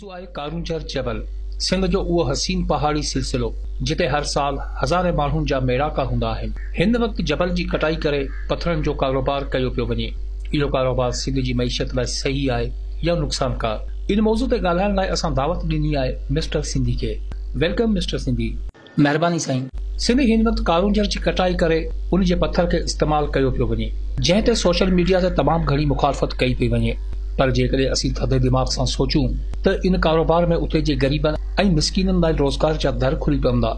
موضوع آهي ڪارونجهر جبل، سنڌ جو اهو حسين پهاڙي سلسلو، جتي هر سال هزارين ماڻهن جا ميڙاڪا هوندا آهن. هن وقت جبل جي ڪٽائي ڪري پٿرن جو ڪاروبار ڪيو پيو وڃي. اهو ڪاروبار سنڌ جي معيشت لاء صحيح آهي يا نقصانڪار؟ ان موضوع تي ڳالهائڻ لاء اسان دعوت ڏني آهي مسٽر سنڌي کي. Welcome mister Sindhi. مهرباني سائين. سنڌ هن وقت ڪارونجهر جي ڪٽائي ڪري ان جي پٿر کي استعمال ڪيو پيو وڃي جنهن تي سوشل ميڊيا تي تمام گهڻي مخالفت ڪئي پئي وڃي پر جيڪڏهن اسين ٿڌي دماغ سان سوچون ته ان ڪاروبار ۾ اتي جي غريبن ۽ مسڪينن لاء روزگار جا در کلي پوندا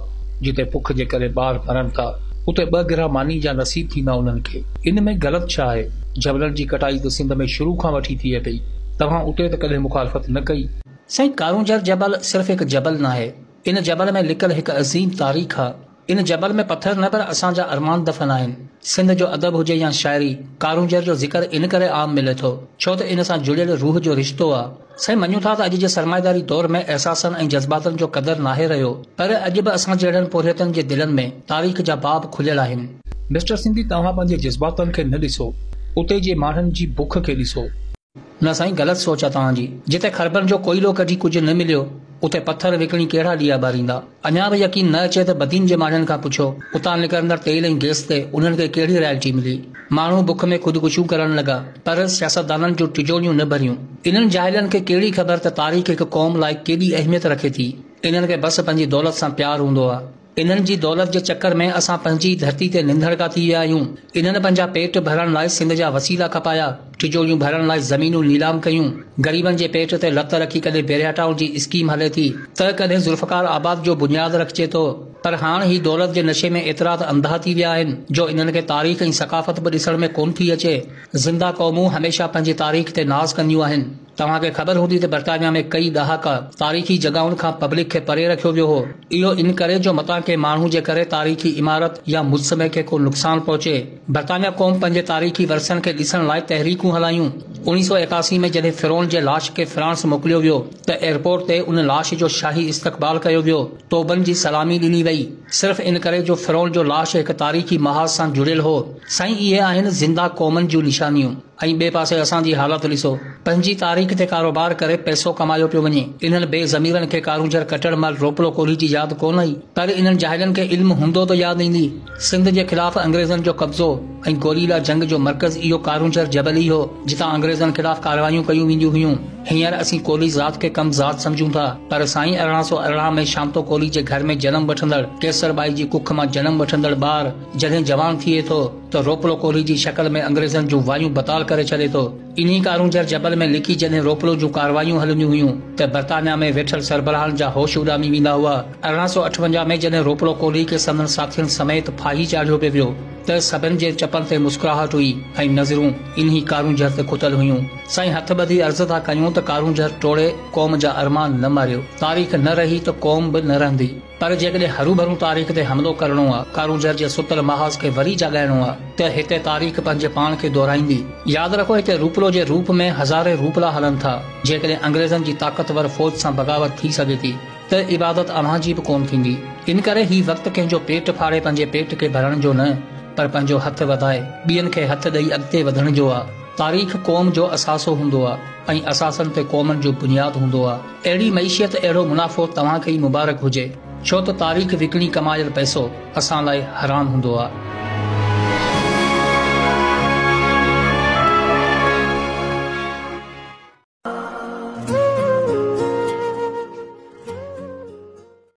جتي بک جي ڪري ٻار مرن ٿا اتي ٻه گرهه ماني جا نصيب ٿيندا انهن کي ان ۾ غلط ڇا آهي جبلن جي ڪٽائي ته سنڌ ۾ شروع کان وٺي ٿئي پئي توهان اتي ته ڪڏهن مخالفت نه ڪئي. سائين ڪارونجهر جبل صرف هڪ جبل ناهي ان جبل ۾ لڪل هڪ عظيم تاريخ آ. ان جبل ۾ پٿر نه پر اسان جا ارمان دفن آهن. سنڌ جو ادب هجي يا شاعري، ڪارونجهر جو ذڪر ان ڪري عام ملي ٿو، ڇو ته ان سان جڙيل روح جو رشتو آ. سائين مڃون ٿا ته اڄ جي سرمائيداري دور ۾ احساسن ۽ جذباتن جو قدر ناهي رهيو، پر اڄ به اسان جهڙن پورهيتن جي دلن ۾ تاريخ جا باب کليل آهن. مسٽر سنڌي توهان پنهنجي جذباتن کي نه ڏسو، اتي جي ماڻهن جي بک کي ڏسو. نه سائين غلط سوچ آ توهان جي. جتي کربن جو ڪوئلو ڪڍي ڪجهه نه مليو اتي پٿر وڪڻي ڪهڙا ڏيئا ٻاريندا. اڃا به يقين نه اچي ته بدين جي ماڻهن کان پڇو اتان نڪرندڙ تيل ۽ گئس تي انهن کي ڪهڙي رائلٽي ملي. ماڻهو بک ۾ خودڪشيون ڪرڻ لڳا پر سياستدانن جون ٽجوڙيون نه ڀريون. انهن جاهلن کي ڪهڙي خبر ته تاريخ هڪ قوم لاء ڪيڏي اهميت رکي ٿي. انهن کي بس پنهنجي دولت سان پيار هوندو آ. انهن جي دولت جي چڪر ۾ اسان پنهنجي ئي ڌرتي تي ننڌڻڪا ٿي ويا آهيون. انهن پنهنجا پيٽ ڀرڻ لاء سنڌ جا وسيلا کپايا، ٽجوڙيون ڀرڻ لاء زمينون نيلام ڪيون، غريبن جي پيٽ تي لت رکي ڪڏهن بحريا ٽائون جي اسڪيم هلي ٿي ته ڪڏهن ذوالفقار آباد جو بنياد رکجي ٿو. پر هاڻ هي دولت جي نشي ۾ ايترا ته انڌا ٿي ويا آهن جو انهن کي تاريخ ۽ ثقافت به ڏسڻ ۾ ڪونه ٿي اچي. زنده قومون هميشه پنهنجي تاريخ تي ناز ڪنديون آهن. توهان کي خبر هوندي ته برطانيا ۾ ڪئي ڏهاڪا تاريخي جڳهن کان پبلڪ کي پري رکيو ويو هو. اهو ان ڪري جو متان ڪنهن ماڻهو جي ڪري تاريخي عمارت يا مجسمي کي ڪو نقصان پهچي. برطانيا قوم پنهنجي تاريخي ورثن کي ڏسڻ لاء تحريڪون هلايون. 1981 ۾ جڏهن فرعون جي لاش کي فرانس موڪليو ويو ته ايئرپورٽ تي ان لاش جو شاهي استقبال ڪيو ويو، توبن جي سلامي ڏني وئي. صرف ان ڪري جو فرعون جو لاش هڪ تاريخي محاذ سان جڙيل هو. سائين اهي آهن زنده قومن جون نشانيون. ۽ ٻئي پاسي اسان جي حالت ڏسو. پنهنجي تاريخ تي ڪاروبار ڪري پئسو ڪمايو پيو وڃي. انهن بي ضميرن کي ڪارونجهر ڪٽڻ مهل روپلو ڪولهي جي ياد ڪونه آئي. پر انهن جاهلن کي علم هوندو ته ياد ايندي. سنڌ جي خلاف انگريزن جو قبضو ۽ گوريلا جنگ جو مرڪز اهو ڪارونجهر جبل ئي هو، جتان انگريزن خلاف ڪارروايون ڪيون وينديون هيون. هينئر اسين ڪولهي ذات کي ڪم ذات سمجهون ٿا، پر سائين 1818 ۾ شانتو ڪولهي جي گهر ۾ جنم وٺندڙ ڪيسر ٻائي جي ڪک مان جنم وٺندڙ ٻار جڏهن جوان ٿئي ٿو ته روپلو ڪولهي جي شڪل ۾ انگريزن جون وايون بتال ڪري ڇڏي ٿو. انهي ڪارونجهر جبل ۾ لڪي جڏهن روپلو جون ڪارروايون هلنديون هيون ته برطانيا ۾ ويٺل سربراهن جا هوش اڏامي ويندا هئا. 1858 ۾ جڏهن روپلو ڪولهي کي سندن ساٿين سميت ڦاهي چاڙهيو پئي ويو ته سڀن جي چپن تي مسڪراهٽ هئي ۽ نظرون انهي ڪارونجهر تي کتل هيون. سائين هٿ ٻڌي عرض ٿا ڪيون ته ڪارونجهر ٽوڙي قوم جا ارمان نه ماريو. تاريخ نه رهي ته قوم به نه رهندي. پر جيڪڏهن هروڀرو تاريخ تي حملو ڪرڻو آ، ڪارونجهر جي ستل محاذ کي وري جاڳائڻو آ ته هتي تاريخ پنهنجي پاڻ کي دهرائيندي. ياد رکو هتي روپلو جي روپ ۾ هزارين روپلا هلن ٿا. جيڪڏهن انگريزن جي طاقتور فوج سان بغاوت ٿي سگهي ٿي ته عبادت اوهان جي به ڪونه ٿيندي. ان ڪري هي وقت ڪنهن جو پيٽ ڦاڙي پنهنجي پيٽ کي ڀرڻ جو نه پر پنهنجو هٿ وڌائي ٻين کي هٿ ڏئي اڳتي وڌڻ جو آ. تاريخ قوم جو اثاثو هوندو آ ۽ اثاثن تي قومن جو بنياد هوندو آ. اهڙي معيشت اهڙو منافعو توهان کي ئي مبارڪ هجي ڇو ته تاريخ وڪڻي ڪمايل پئسو اسان لاء حرام هوندو آ.